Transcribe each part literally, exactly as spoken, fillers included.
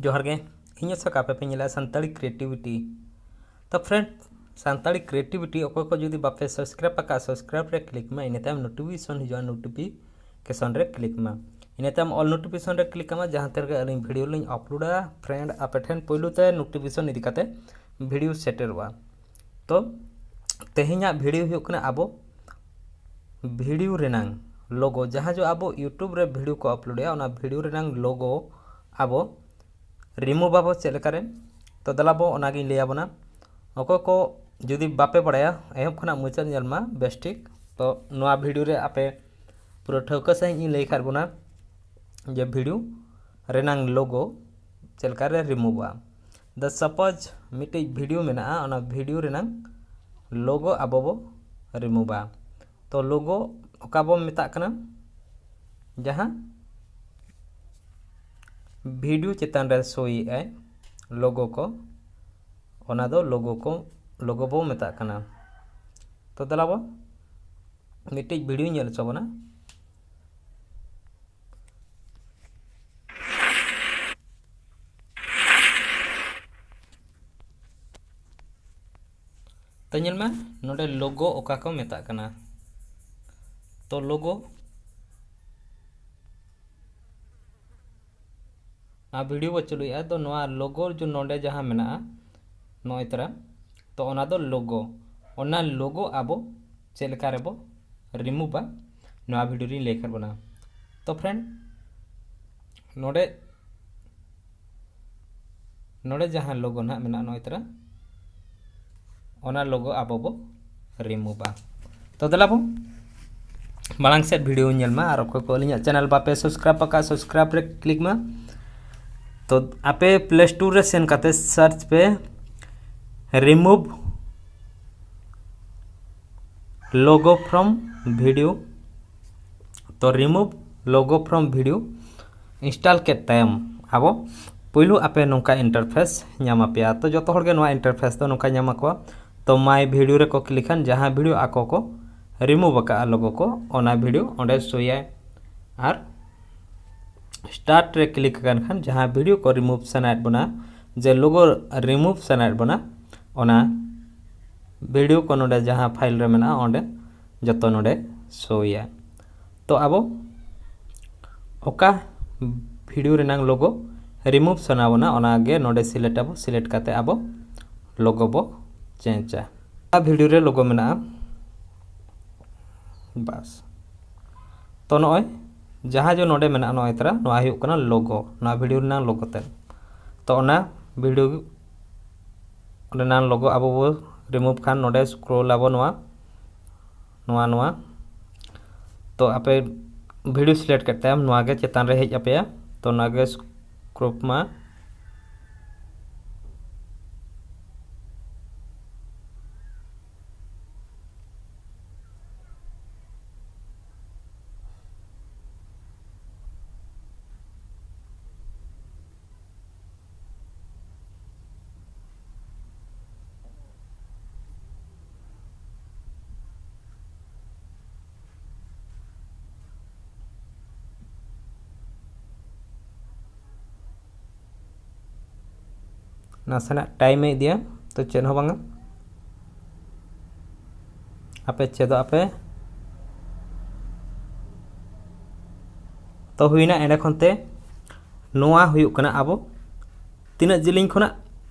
ᱡᱚᱦᱟᱨ ᱜᱮ᱾ ᱤᱧ ᱟᱥᱚᱠ ᱟᱯᱮ ᱯᱮ ᱧᱮᱞᱟ ᱥᱟᱱᱛᱟᱲᱤ ᱠᱨᱤᱭᱮᱴᱤᱵᱷᱤᱴᱤ᱾ ᱛᱚ ᱯᱷᱨᱮᱱᱰ, ᱥᱟᱱᱛᱟᱲᱤ ᱠᱨᱤᱭᱮᱴᱤᱵᱷᱤᱴᱤ ᱚᱠᱚᱭ ᱠᱚ ᱡᱩᱫᱤ ᱵᱟᱯᱮ ᱥᱟᱵᱥᱠᱨᱟᱭᱤᱵ ᱟᱠᱟᱫ, ᱥᱟᱵᱥᱠᱨᱟᱭᱤᱵ ᱨᱮ ᱠᱞᱤᱠ ᱢᱟ, ᱤᱱᱟᱹ ᱛᱟᱭᱚᱢ ᱱᱳᱴᱤᱯᱷᱤᱠᱮᱥᱚᱱ ᱦᱤᱡᱩᱜᱼᱟ, ᱱᱳᱴᱤᱯᱷᱤᱠᱮᱥᱚᱱ ᱨᱮ ᱠᱞᱤᱠ ᱢᱟ᱾ ᱤᱱᱟᱹ ᱛᱟᱭᱚᱢ ᱚᱞ ᱱᱳᱴᱤᱯᱷᱤᱠᱮᱥᱚᱱ ᱨᱮ ᱠᱞᱤᱠ ᱢᱟ, ᱡᱟᱦᱟᱸ ᱛᱤ ᱨᱮᱜᱮ ᱟᱹᱞᱤᱧ ᱵᱷᱤᱰᱤᱭᱳ ᱞᱤᱧ ᱟᱯᱞᱳᱰᱟ ᱯᱷᱨᱮᱱᱰ, ᱟᱯᱮ ᱴᱷᱮᱱ ᱯᱳᱭᱞᱳ ᱛᱮ ᱱᱳᱴᱤᱯᱷᱤᱠᱮᱥᱚᱱ ᱤᱫᱤ ᱠᱟᱛᱮ ᱵᱷᱤᱰᱤᱭᱳ ᱥᱮᱴᱮᱨᱚᱜᱼᱟ᱾ ᱛᱚ ᱛᱮᱦᱮᱧᱟᱜ ᱵᱷᱤᱰᱤᱭᱳ ᱦᱩᱭᱩᱜ ᱠᱟᱱᱟ ᱟᱵᱚ ᱵᱷᱤᱰᱤᱭᱳ ᱨᱮᱱᱟᱝ ᱞᱳᱜᱳ, ᱡᱟᱦᱟᱸ ᱡᱚ ᱟᱵᱚ ᱭᱩᱴᱩᱵᱽ ᱨᱮ ᱵᱷᱤᱰᱤᱭᱳ ᱠᱚ ᱟᱯᱞᱳᱰᱮᱜᱼᱟ, ᱚᱱᱟ ᱵᱷᱤᱰᱤᱭᱳ ᱨᱮᱱᱟᱝ ᱞᱳᱜᱳ ᱟᱵᱚ ᱨᱤᱢᱩᱵᱷ ᱟᱵᱚ ᱪᱮᱫ ᱞᱮᱠᱟᱨᱮ᱾ ᱛᱚ ᱫᱮᱞᱟ ᱵᱚ ᱚᱱᱟᱜᱤᱧ ᱞᱟᱹᱭ ᱟᱵᱚᱱᱟ᱾ ᱚᱠᱚᱭ ᱠᱚ ᱡᱩᱫᱤ ᱵᱟᱯᱮ ᱵᱟᱲᱟᱭᱟ, ᱮᱦᱚᱵ ᱠᱷᱚᱱᱟᱜ ᱢᱩᱪᱟᱹᱫ ᱧᱮᱞ ᱢᱟ ᱵᱮᱥ ᱴᱷᱤᱠ᱾ ᱛᱚ ᱱᱚᱣᱟ ᱵᱷᱤᱰᱤᱭᱳ ᱨᱮ ᱟᱯᱮ ᱯᱩᱨᱟᱹ ᱴᱷᱟᱹᱣᱠᱟᱹ ᱥᱟᱺᱦᱤᱡ ᱤᱧ ᱞᱟᱹᱭ ᱠᱷᱟᱱ ᱵᱚᱱᱟ ᱡᱮ ᱵᱷᱤᱰᱤᱭᱳ ᱨᱮᱱᱟᱝ ᱞᱳᱜᱳ ᱪᱮᱫ ᱞᱮᱠᱟᱨᱮ ᱨᱤᱢᱩᱵᱷᱚᱜᱼᱟ᱾ ᱫᱟ ᱥᱟᱯᱳᱡᱽ ᱢᱤᱫᱴᱤᱡ ᱵᱷᱤᱰᱤᱭᱳ ᱢᱮᱱᱟᱜᱼᱟ, ᱚᱱᱟ ᱵᱷᱤᱰᱤᱭᱳ ᱨᱮᱱᱟᱝ ᱞᱳᱜᱳ ᱟᱵᱚ ᱵᱚ ᱨᱤᱢᱩᱵᱷᱟ᱾ ᱛᱚ ᱞᱳᱜᱳ ᱚᱠᱟ ᱵᱚ ᱢᱮᱛᱟᱜ ᱠᱟᱱᱟ, ᱡᱟᱦᱟᱸ ᱵᱷᱤᱰᱤᱭᱳ ᱪᱮᱛᱟᱱ ᱨᱮ ᱥᱳᱭᱮᱫ ᱟᱭ ᱞᱳᱜᱳ ᱠᱚ, ᱚᱱᱟ ᱫᱚ ᱞᱳᱜᱳ ᱠᱚ, ᱞᱳᱜᱳ ᱵᱚ ᱢᱮᱛᱟᱜ ᱠᱟᱱᱟ᱾ ᱛᱚ ᱫᱮᱞᱟ ᱵᱚ ᱢᱤᱫᱴᱤᱡ ᱵᱷᱤᱰᱤᱭᱳ ᱧᱮᱞ ᱦᱚᱪᱚ ᱵᱚᱱᱟ᱾ ᱛᱚ ᱧᱮᱞ ᱢᱮ, ᱱᱚᱰᱮ ᱞᱳᱜᱳ ᱚᱠᱟ ᱠᱚ ᱢᱮᱛᱟᱜ ᱠᱟᱱᱟ᱾ ᱛᱚ ᱞᱳᱜᱳ ᱟᱨ ᱵᱷᱤᱰᱤᱭᱳ ᱵᱚ ᱪᱟᱹᱞᱩᱭᱮᱫᱼᱟ, ᱛᱚ ᱱᱚᱣᱟ ᱞᱳᱜᱳ ᱡᱚ ᱱᱚᱰᱮ ᱡᱟᱦᱟᱸ ᱢᱮᱱᱟᱜᱼᱟ, ᱱᱚᱜᱼᱚᱭ ᱛᱟᱨᱟ, ᱛᱚ ᱚᱱᱟ ᱫᱚ ᱞᱳᱜᱳ᱾ ᱚᱱᱟ ᱞᱳᱜᱳ ᱟᱵᱚ ᱪᱮᱫ ᱞᱮᱠᱟ ᱨᱮᱵᱚ ᱨᱤᱢᱩᱵᱷᱟ, ᱱᱚᱣᱟ ᱵᱷᱤᱰᱤᱭᱳ ᱨᱤᱧ ᱞᱟᱹᱭ ᱠᱷᱟᱱ ᱵᱚᱱᱟ᱾ ᱛᱚ ᱯᱷᱨᱮᱱᱰ, ᱱᱚᱰᱮ ᱱᱚᱰᱮ ᱡᱟᱦᱟᱸ ᱞᱳᱜᱳ ᱱᱟᱦᱟᱜ ᱢᱮᱱᱟᱜᱼᱟ, ᱱᱚᱜᱼᱚᱭ ᱛᱟᱨᱟ, ᱚᱱᱟ ᱞᱳᱜᱳ ᱟᱵᱚ ᱵᱚ ᱨᱤᱢᱩᱵᱷᱟ᱾ ᱛᱚ ᱫᱮᱞᱟ ᱵᱚ ᱢᱟᱲᱟᱝ ᱥᱮᱫ ᱵᱷᱤᱰᱤᱭᱳ ᱧᱮᱞ ᱢᱟ᱾ ᱟᱨ ᱚᱠᱚᱭ ᱠᱚ ᱟᱹᱞᱤᱧᱟᱜ ᱪᱮᱱᱮᱞ ᱵᱟᱯᱮ ᱥᱟᱵᱥᱠᱨᱟᱭᱤᱵ ᱟᱠᱟᱫ, ᱥᱟᱵᱥᱠᱨᱟᱭᱤᱵ ᱨᱮ ᱠᱞᱤᱠ ᱢᱟ᱾ ᱛᱚ ᱟᱯᱮ ᱯᱞᱮ ᱥᱴᱳᱨ ᱨᱮ ᱥᱮᱱ ᱠᱟᱛᱮ ᱥᱟᱨᱪ ᱯᱮ ᱨᱤᱢᱩᱵᱷ ᱞᱳᱜᱳ ᱯᱷᱨᱚᱢ ᱵᱷᱤᱰᱤᱭᱳ᱾ ᱛᱚ remove logo from video install ᱠᱮᱫ ᱛᱟᱭᱚᱢ ᱟᱵᱚ ᱯᱩᱭᱞᱩ ᱟᱯᱮ ᱱᱚᱝᱠᱟ ᱤᱱᱴᱟᱨᱯᱷᱮᱥ ᱧᱟᱢ ᱟᱯᱮᱭᱟ᱾ ᱛᱚ ᱡᱚᱛᱚ ᱦᱚᱲ ᱜᱮ ᱱᱚᱣᱟ ᱤᱱᱴᱟᱨᱯᱷᱮᱥ ᱫᱚ ᱱᱚᱝᱠᱟ ᱧᱟᱢ ᱟᱠᱚᱣᱟ᱾ ᱛᱚ ᱢᱟᱭ ᱵᱷᱤᱰᱤᱭᱳ ᱨᱮᱠᱚ ᱠᱞᱤᱠ ᱠᱷᱟᱱ ᱡᱟᱦᱟᱸ ᱵᱷᱤᱰᱤᱭᱳ ᱟᱠᱚ ᱠᱚ ᱨᱤᱢᱩᱵᱷ ᱟᱠᱟᱫᱼᱟ ᱞᱳᱜᱳ ᱠᱚ, ᱚᱱᱟ ᱵᱷᱤᱰᱤᱭᱳ ᱚᱸᱰᱮ ᱥᱳᱭᱟᱭ᱾ ᱟᱨ start ᱨᱮ click ᱟᱠᱟᱱ ᱠᱷᱟᱱ ᱡᱟᱦᱟᱸ video ᱠᱚ remove ᱥᱟᱱᱟᱭᱮᱫ ᱵᱚᱱᱟ, ᱡᱮ logo remove ᱥᱟᱱᱟᱭᱮᱫ ᱵᱚᱱᱟ, ᱚᱱᱟ video ᱠᱚ ᱱᱚᱰᱮ ᱡᱟᱦᱟᱸ file ᱨᱮ ᱢᱮᱱᱟᱜᱼᱟ ᱚᱸᱰᱮ ᱡᱚᱛᱚ ᱱᱚᱰᱮ ᱥᱳᱭᱟ᱾ ᱛᱚ ᱟᱵᱚ ᱚᱠᱟ video ᱨᱮᱱᱟᱝ logo remove ᱥᱟᱱᱟ ᱵᱚᱱᱟ ᱚᱱᱟ ᱜᱮ ᱱᱚᱰᱮ select ᱟᱵᱚ, select ᱠᱟᱛᱮ ᱟᱵᱚ logo ᱵᱚ changeᱟ᱾ ᱚᱠᱟ video ᱨᱮ logo ᱢᱮᱱᱟᱜᱼᱟ, ᱵᱟᱥ᱾ ᱛᱚ ᱱᱚᱜᱼᱚᱭ ᱡᱟᱦᱟᱸ ᱡᱮ ᱱᱚᱰᱮ ᱢᱮᱱᱟᱜᱼᱟ, ᱱᱚᱜᱼᱚᱭ ᱛᱟᱨᱟ ᱱᱚᱣᱟ ᱦᱩᱭᱩᱜ ᱠᱟᱱᱟ logo, ᱱᱚᱣᱟ video ᱨᱮᱱᱟᱝ logo ᱛᱮᱫ᱾ ᱛᱚ ᱚᱱᱟ video ᱨᱮᱱᱟᱝ logo ᱟᱵᱚ ᱵᱚ remove ᱠᱷᱟᱱ ᱱᱚᱰᱮ scroll ᱟᱵᱚ ᱱᱚᱣᱟ, ᱱᱚᱣᱟ, ᱱᱚᱣᱟ᱾ ᱛᱚ ᱟᱯᱮ video select ᱠᱮᱫ ᱛᱟᱭᱚᱢ ᱱᱚᱣᱟ ᱜᱮ ᱪᱮᱛᱟᱱ ᱨᱮ ᱦᱮᱡ ᱟᱯᱮᱭᱟ᱾ ᱛᱚ ᱱᱚᱣᱟ ᱜᱮ scroll ᱢᱟ᱾ ᱱᱟᱥᱮᱱᱟᱜ time ᱮ ᱤᱫᱤᱭᱟ, ᱛᱚ ᱪᱮᱫ ᱦᱚᱸ ᱵᱟᱝᱟ, ᱟᱯᱮ ᱪᱮᱫᱚᱜ ᱟᱯᱮ᱾ ᱛᱚ ᱦᱩᱭᱱᱟ, ᱮᱸᱰᱮ ᱠᱷᱚᱱ ᱛᱮ ᱱᱚᱣᱟ ᱦᱩᱭᱩᱜ ᱠᱟᱱᱟ ᱟᱵᱚ ᱛᱤᱱᱟᱹᱜ ᱡᱤᱞᱤᱧ ᱠᱷᱚᱱᱟᱜ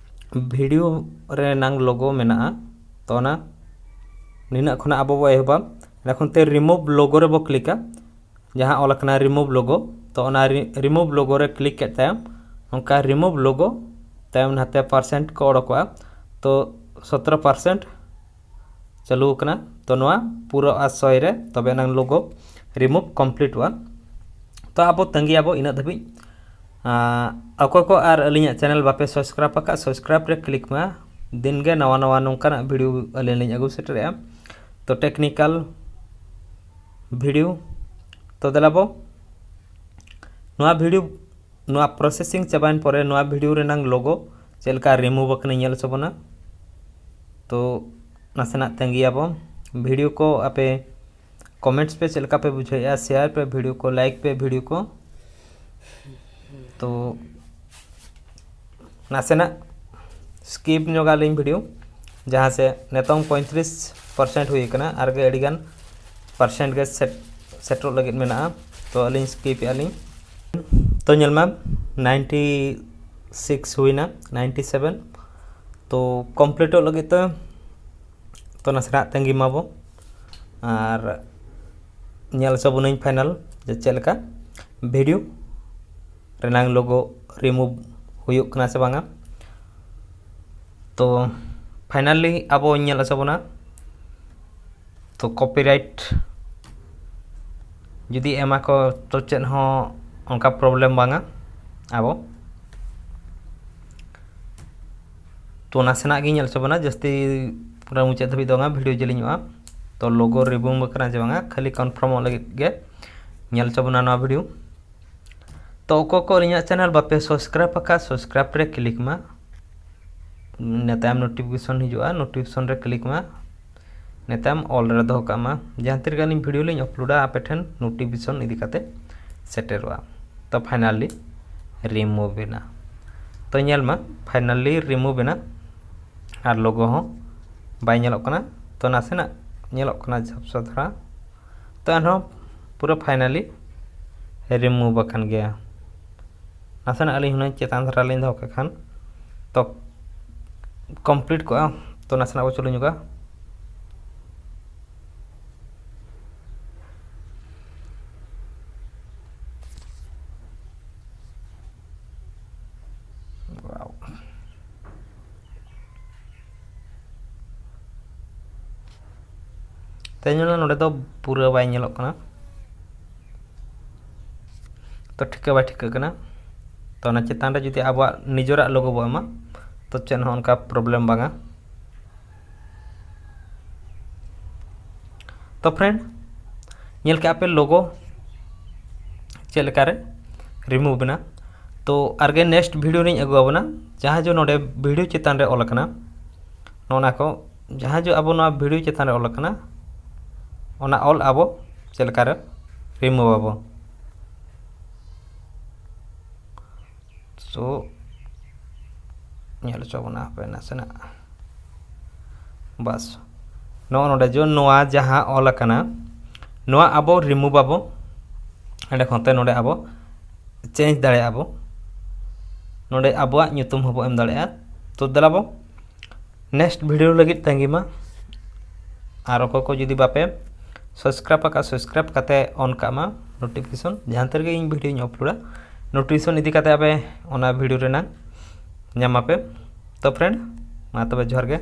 video ᱨᱮᱱᱟᱝ logo ᱢᱮᱱᱟᱜᱼᱟ, ᱛᱚ ᱚᱱᱟ ᱱᱤᱱᱟᱹᱜ ᱠᱷᱚᱱᱟᱜ ᱟᱵᱚ ᱵᱚ ᱮᱦᱚᱵᱟ᱾ ᱮᱸᱰᱮ ᱠᱷᱚᱱ ᱛᱮ remove logo ᱨᱮᱵᱚ clickᱟ, ᱡᱟᱦᱟᱸ ᱚᱞ ᱟᱠᱟᱱᱟ remove logo᱾ ᱛᱚ ᱚᱱᱟ ᱨᱤ-, remove logo ᱨᱮ click ᱠᱮᱫ ᱛᱟᱭᱚᱢ ᱱᱚᱝᱠᱟ remove logo ᱛᱟᱭᱚᱢ ᱱᱟᱛᱮ percent ᱠᱚ ᱚᱰᱚᱠᱚᱜᱼᱟ᱾ ᱛᱚ ᱥᱚᱛᱨᱚ percent ᱪᱟᱹᱞᱩ ᱟᱠᱟᱱᱟ᱾ ᱛᱚ ᱱᱚᱣᱟ ᱯᱩᱨᱟᱹᱜᱼᱟ ᱥᱚᱭ ᱨᱮ, ᱛᱚᱵᱮ ᱮᱱᱟᱝ logo remove completeᱚᱜᱼᱟ᱾ ᱛᱚ ᱟᱵᱚ ᱛᱟᱺᱜᱤᱭᱟᱵᱚ ᱤᱱᱟᱹᱜ ᱫᱷᱟᱹᱵᱤᱡ᱾ ᱟᱸ, ᱚᱠᱚᱭ ᱠᱚ ᱟᱨ ᱟᱹᱞᱤᱧᱟᱜ channel ᱵᱟᱯᱮ subscribe ᱟᱠᱟᱫ, subscribe ᱨᱮ click ᱢᱟ᱾ ᱫᱤᱱ ᱜᱮ ᱱᱟᱣᱟ ᱱᱟᱣᱟ ᱱᱚᱝᱠᱟᱱᱟᱜ video ᱟᱹᱞᱤᱧ ᱞᱤᱧ ᱟᱹᱜᱩ ᱥᱮᱴᱮᱨᱮᱜᱼᱟ᱾ ᱛᱚ technical video᱾ ᱛᱚ ᱫᱮᱞᱟ ᱵᱚ ᱱᱚᱣᱟ video, ᱱᱚᱣᱟ processing ᱪᱟᱵᱟᱭᱮᱱ ᱯᱚᱨᱮ ᱱᱚᱣᱟ video ᱨᱮᱱᱟᱝ logo ᱪᱮᱫ ᱞᱮᱠᱟ remove ᱟᱠᱟᱱᱟ ᱧᱮᱞ ᱦᱚᱪᱚ ᱵᱚᱱᱟ᱾ ᱛᱚ ᱱᱟᱥᱮᱱᱟᱜ ᱛᱟᱺᱜᱤᱭᱟᱵᱚ᱾ Video ᱠᱚ ᱟᱯᱮ comments ᱯᱮ ᱪᱮᱫ ᱞᱮᱠᱟ ᱯᱮ ᱵᱩᱡᱷᱟᱹᱣᱮᱫᱼᱟ, share ᱯᱮ video ᱠᱚ, like ᱯᱮ video ᱠᱚ᱾ ᱛᱚ ᱱᱟᱥᱮᱱᱟᱜ skip ᱧᱚᱜᱟ ᱞᱤᱧ video, ᱡᱟᱦᱟᱸ ᱥᱮ ᱱᱤᱛᱚᱝ ᱯᱚᱸᱭᱛᱨᱤᱥ percent ᱦᱩᱭ ᱟᱠᱟᱱᱟ, ᱟᱨ ᱜᱮ ᱟᱹᱰᱤᱜᱟᱱ percent ᱜᱮ ᱥᱮᱴ ᱥᱮᱴᱮᱨᱚᱜ ᱞᱟᱹᱜᱤᱫ ᱢᱮᱱᱟᱜᱼᱟ᱾ ᱛᱚ ᱟᱹᱞᱤᱧ skip ᱮᱫᱼᱟ ᱞᱤᱧ᱾ ᱛᱚ ᱧᱮᱞ ᱢᱟ, ninety six ᱦᱩᱭᱱᱟ, ninety seven᱾ ᱛᱚ completeᱚᱜ ᱞᱟᱹᱜᱤᱫ ᱛᱮ ᱛᱚ ᱱᱟᱥᱮᱱᱟᱜ ᱛᱟᱺᱜᱤ ᱢᱟᱵᱚ ᱟᱨ ᱧᱮᱞ ᱦᱚᱪᱚ ᱵᱚᱱᱟᱹᱧ final ᱡᱮ ᱪᱮᱫ ᱞᱮᱠᱟ video ᱨᱮᱱᱟᱝ logo remove ᱦᱩᱭᱩᱜ ᱠᱟᱱᱟ ᱥᱮ ᱵᱟᱝᱟ᱾ ᱛᱚ finally ᱟᱵᱚ ᱧᱮᱞ ᱦᱚᱪᱚ ᱵᱚᱱᱟ᱾ ᱛᱚ copyright ᱡᱩᱫᱤ ᱮᱢᱟ ᱠᱚ ᱛᱚ ᱪᱮᱫ ᱦᱚᱸ ᱚᱱᱠᱟ problem ᱵᱟᱝᱟ᱾ ᱟᱵᱚ ᱛᱚ ᱱᱟᱥᱮᱱᱟᱜ ᱜᱮ ᱧᱮᱞ ᱦᱚᱪᱚ ᱵᱚᱱᱟ, ᱡᱟᱹᱥᱛᱤ ᱯᱩᱨᱟᱹ ᱢᱩᱪᱟᱹᱫ ᱫᱷᱟᱹᱵᱤᱡ ᱫᱚ ᱵᱟᱝᱟ, video ᱡᱮᱞᱮᱧᱚᱜᱼᱟ᱾ ᱛᱚ logo remove ᱟᱠᱟᱱᱟ ᱪᱮ ᱵᱟᱝᱟ, ᱠᱷᱟᱹᱞᱤ confirmᱚᱜ ᱞᱟᱹᱜᱤᱫ ᱜᱮ ᱧᱮᱞ ᱦᱚᱪᱚ ᱵᱚᱱᱟ ᱱᱚᱣᱟ video᱾ ᱛᱚ ᱚᱠᱚᱭ ᱠᱚ ᱟᱹᱞᱤᱧᱟᱜ channel ᱵᱟᱯᱮ subscribe ᱟᱠᱟᱫ, subscribe ᱨᱮ click ᱢᱟ, ᱤᱱᱟᱹ ᱛᱟᱭᱚᱢ notification ᱦᱤᱡᱩᱜᱼᱟ, notification ᱨᱮ click ᱢᱟ, ᱤᱱᱟᱹ ᱛᱟᱭᱚᱢ all ᱨᱮ ᱫᱚᱦᱚ ᱠᱟᱜ ᱢᱟ᱾ ᱡᱟᱦᱟᱸ ᱛᱤ ᱨᱮᱜᱮ ᱟᱹᱞᱤᱧ video ᱞᱤᱧ uploadᱟ ᱟᱯᱮ ᱴᱷᱮᱱ notification ᱤᱫᱤ ᱠᱟᱛᱮ ᱥᱮᱴᱮᱨᱚᱜᱼᱟ᱾ ᱛᱚ finally remove ᱮᱱᱟ᱾ ᱛᱚ ᱧᱮᱞ ᱢᱟ finally remove ᱮᱱᱟ ᱟᱨ logo ᱦᱚᱸ ᱵᱟᱭ ᱧᱮᱞᱚᱜ ᱠᱟᱱᱟ᱾ ᱛᱚ ᱱᱟᱥᱮᱱᱟᱜ ᱧᱮᱞᱚᱜ ᱠᱟᱱᱟ ᱡᱷᱟᱯᱥᱟ ᱫᱷᱟᱨᱟ᱾ ᱛᱚ ᱮᱱᱦᱚᱸ ᱯᱩᱨᱟᱹ finally remove ᱟᱠᱟᱱ ᱜᱮᱭᱟ᱾ ᱱᱟᱥᱮᱱᱟᱜ ᱟᱹᱞᱤᱧ ᱦᱩᱱᱟᱹᱝ ᱪᱮᱛᱟᱱ ᱫᱷᱟᱨᱟ ᱞᱤᱧ ᱫᱚᱦᱚ ᱠᱟᱜ ᱠᱷᱟᱱ ᱛᱚ complete ᱠᱚᱜᱼᱟ᱾ ᱛᱚ ᱱᱟᱥᱮᱱᱟᱜ ᱵᱚ ᱪᱟᱹᱞᱩ ᱧᱚᱜᱟ᱾ Wow. ᱛᱮ ᱧᱮᱞ ᱢᱮ, ᱱᱚᱰᱮ ᱫᱚ ᱯᱩᱨᱟᱹ ᱵᱟᱭ ᱧᱮᱞᱚᱜ ᱠᱟᱱᱟ, ᱛᱚ ᱴᱷᱤᱠᱟᱹ ᱵᱟᱭ ᱴᱷᱤᱠᱟᱹᱜ ᱠᱟᱱᱟ᱾ ᱛᱚ ᱚᱱᱟ ᱪᱮᱛᱟᱱ ᱨᱮ ᱡᱩᱫᱤ ᱟᱵᱚᱣᱟᱜ ᱱᱤᱡᱮᱨᱟᱜ logo ᱵᱚ ᱮᱢᱟ, ᱛᱚ ᱪᱮᱫ ᱦᱚᱸ ᱚᱱᱠᱟ problem ᱵᱟᱝᱟ᱾ ᱛᱚ friend, ᱧᱮᱞ ᱠᱮᱜᱼᱟ ᱯᱮ logo ᱪᱮᱫ ᱞᱮᱠᱟᱨᱮ remove ᱮᱱᱟ᱾ ᱛᱚ ᱟᱨᱜᱮ next video ᱨᱤᱧ ᱟᱹᱜᱩ ᱟᱵᱚᱱᱟ, ᱡᱟᱦᱟᱸ ᱡᱮ ᱱᱚᱰᱮ video ᱪᱮᱛᱟᱱ ᱨᱮ ᱚᱞ ᱟᱠᱟᱱᱟ, ᱱᱚᱜᱼᱚ ᱱᱟ ᱠᱚ ᱡᱟᱦᱟᱸ ᱡᱮ ᱟᱵᱚ ᱱᱚᱣᱟ video ᱪᱮᱛᱟᱱ ᱨᱮ ᱚᱞ ᱟᱠᱟᱱᱟ, ᱚᱱᱟ ᱚᱞ ᱟᱵᱚ ᱪᱮᱫ ᱞᱮᱠᱟᱨᱮ remove ᱟᱵᱚ᱾ ᱥᱳ ᱧᱮᱞ ᱦᱚᱪᱚ ᱵᱚᱱᱟ ᱦᱟᱯᱮ ᱱᱟᱥᱮᱱᱟᱜ᱾ ᱵᱟᱥ, ᱱᱚᱜᱼᱚ ᱱᱚᱰᱮ ᱡᱮ ᱱᱚᱣᱟ ᱡᱟᱦᱟᱸ ᱚᱞ ᱟᱠᱟᱱᱟ, ᱱᱚᱣᱟ ᱟᱵᱚ ᱨᱤᱢᱩᱵᱷ ᱟᱵᱚ᱾ ᱚᱸᱰᱮ ᱠᱷᱚᱱ ᱛᱮ ᱱᱚᱰᱮ ᱟᱵᱚ ᱪᱮᱧᱡᱽ ᱫᱟᱲᱮᱭᱟᱜᱼᱟ ᱵᱚ᱾ ᱱᱚᱰᱮ ᱟᱵᱚᱣᱟᱜ ᱧᱩᱛᱩᱢ ᱦᱚᱸᱵᱚ ᱮᱢ ᱫᱟᱲᱮᱭᱟᱜᱼᱟ᱾ ᱛᱚ ᱫᱮᱞᱟ ᱵᱚ, ᱱᱮᱠᱥᱴ ᱵᱷᱤᱰᱤᱭᱳ ᱞᱟᱹᱜᱤᱫ ᱛᱟᱺᱜᱤ ᱢᱟ᱾ ᱟᱨ ᱚᱠᱚᱭ ᱠᱚ ᱡᱩᱫᱤ ᱵᱟᱯᱮ ᱥᱟᱵᱥᱠᱨᱟᱭᱤᱵᱽ ᱟᱠᱟᱫ, ᱥᱟᱵᱥᱠᱨᱟᱭᱤᱵᱽ ᱠᱟᱛᱮ ᱚᱱ ᱠᱟᱜ ᱢᱟ ᱱᱳᱴᱤᱯᱷᱤᱠᱮᱥᱚᱱ᱾ ᱡᱟᱦᱟᱸ ᱛᱤ ᱨᱮᱜᱮ ᱤᱧ ᱵᱷᱤᱰᱤᱭᱳᱧ ᱟᱯᱞᱳᱰᱟ, ᱱᱳᱴᱤᱯᱷᱤᱠᱮᱥᱚᱱ ᱤᱫᱤ ᱠᱟᱛᱮ ᱟᱯᱮ ᱚᱱᱟ ᱵᱷᱤᱰᱤᱭᱳ ᱨᱮᱱᱟᱜ ᱧᱟᱢ ᱟᱯᱮ᱾ ᱛᱚ ᱯᱷᱨᱮᱱᱰ, ᱢᱟ ᱛᱚᱵᱮ ᱡᱚᱦᱟᱨ ᱜᱮ᱾